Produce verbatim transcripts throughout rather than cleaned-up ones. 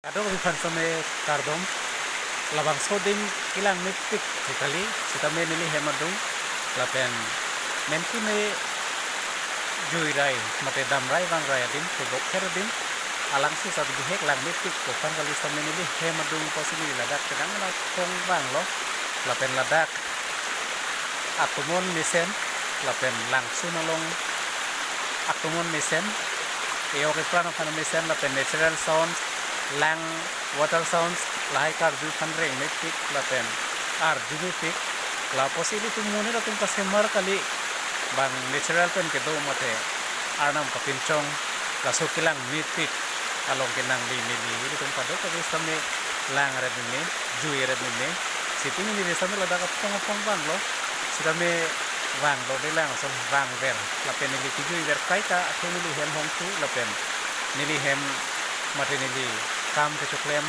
Kadokave aphan sitame kardom. Labangso adim kelang mepik si kali, sitame neli hem adung lapen mentu ne juirai mate damrai vangrai adim, tebok her adim, alangsi sat bihek lang mepik aphan kali, sitame neli hem adung pusi neli ladak penang na thong vanglo lapen ladak atomon mesen lapen Langsun along atomon mesen, e-ok epran aphan mesen lapen natural sound, lang water sounds, lahai karju aphan reng mepik lapen arju mepik. Lapusi ilitum monit atum kasemar kali, bang natural pen kedo mate Arnam kapinchong, laso kelang mepik along ke nangli neli ilitum kadokave sitame lang ret meme, jui ret meme, sitame neli sitame ladak aphrang aphrang vanglo, sitame vanglo, neli lang ason vangver lapen neli kejui ver kaita athe neli hem hongthu lapen neli hem mate neli kam kechoklem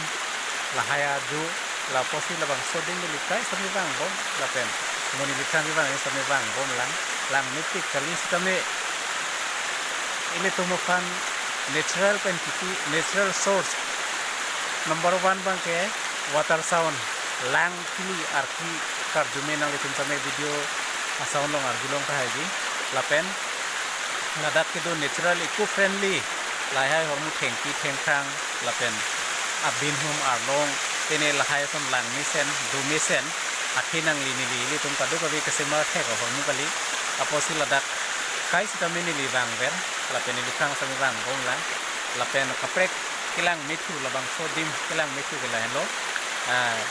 lahai arju, lapusi labangso adim neli kai sitame vangbom lapen mo neli than vang sitame vangbom lang, lang mepik kali, sitame ilitum aphan natural pen kipi, natural source number one abang ke water sound, lang kili arki karju me, nanglitum sitame video a-sound along arjulong tahai ji. Lapen ladak kedo natural, eco friendly, lahai ahormu thengpi thengphrang lapen abin hum arlong, pine lahai ason lang mesen, do mesen, athe nangli neli ilitum kadokave kesemar thek ahormu kali. Lapusi ladak kai sitame neli vangver lapen neli aphrang sitame vangbom lang lapen kaprek kelang methu, labangso adim kelang methu ke lahenlo. Ah,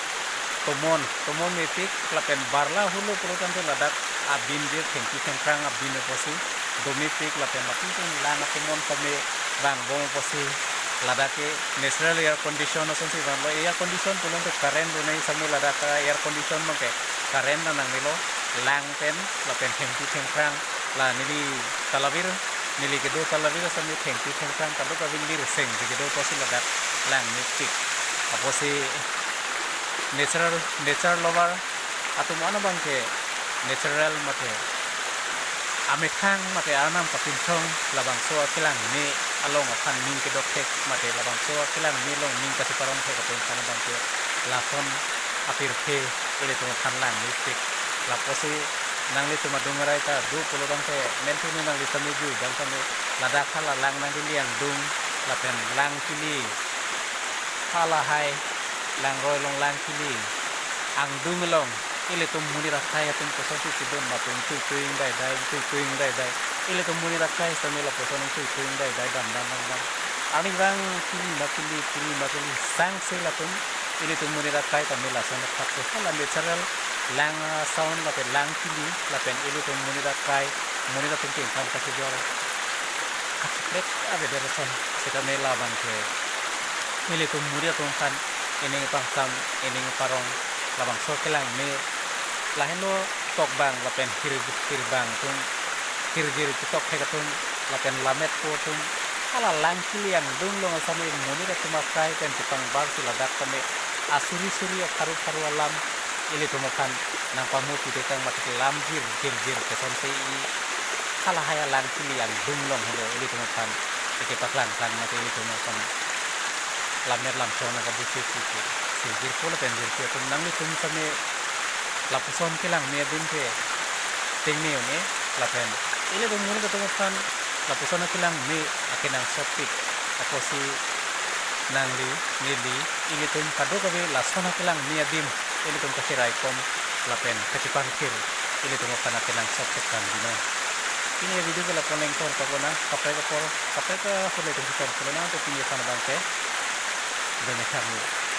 tomon, tomon mepik lapen barla hulo pulo tangte ladak abin je thengpi thengphrang abin pusi do mepik lapen lapuson lang atomon sitame vangbom pusi ladak ke natural air condition asonsi vanlo. Air condition pulote current do nai, sitame ladak air condition abang ke current na nangnelo, lang pen lapen thengpi thengphrang, la neli talavir, neli kedo talavir asitame thengpi thengphrang kadokave lir seng kedo pusi ladak lang mepik. Lapusi natural, nature lover atum an abang ke natural mate amethang mate Arnam kapinchong labangso akelang me along aphan ning kedok thek mate labangso akelang me along ning kacheparong thek atum aphan abang ke lason apirthe ilitum aphan lang mepik. Lapusi nanglitum adung arai ta do pulo tangte mentu ne nangli sitame jui dam sitame ladak hala lang nangkili angdung lapen lang kili halahai langroi along lang kili angdung along ilitum monit akai atum kosonsi chidun ma atum tui tui ingdai dai, tui tui ingdai dai, ilitum monit akai sitame lapuson tui tui ingdai dai dam dam dam dam. Arnivang kili ma kili, kili ma kili, sangse latum ilitum monit akai tame lason athak se hala natural lang, ah, sound lapen lang kili lapen ilitum monit akai, monit atum kengkam kachejor kachiprek avedet ason, sitame labang ke ilitum monit atum aphan ining pangsam, ining parong, labangso kelang me lahenlo, tokbang lapen hir, hirbang atum, hirgir ketok thek atum lapen lammet po atum hala lang kili angdung along asitame monit atum akai pen chepangbar si ladak tame asuri suri apharu pharu alam ilitum aphan nangpamu pite kang mate lam gir gir gir kosonsi i halahai alang kili angdung along helo ilitum aphan ike paklang klang mate ilitum aphan lammet lamchong nangkabusi pusi, si jirpo lapen jirpi atum nanglitum sitame lapuson kelang me adim ke tengne un-e lapen ilitum monit atum aphan lapuson akelang me akenangsotpik apotsi nangli neli ilitum kadokave lason akelang me adim ilitum kacheraikom lapen kachepanthir ilitum aphan akenangsot thek kan dino. Pini video ke lapu-an ingkoi kapona, kaprek apor, kaprek ahut ilitum kecheng pulo nang, to pini aphan abang ke bene thang.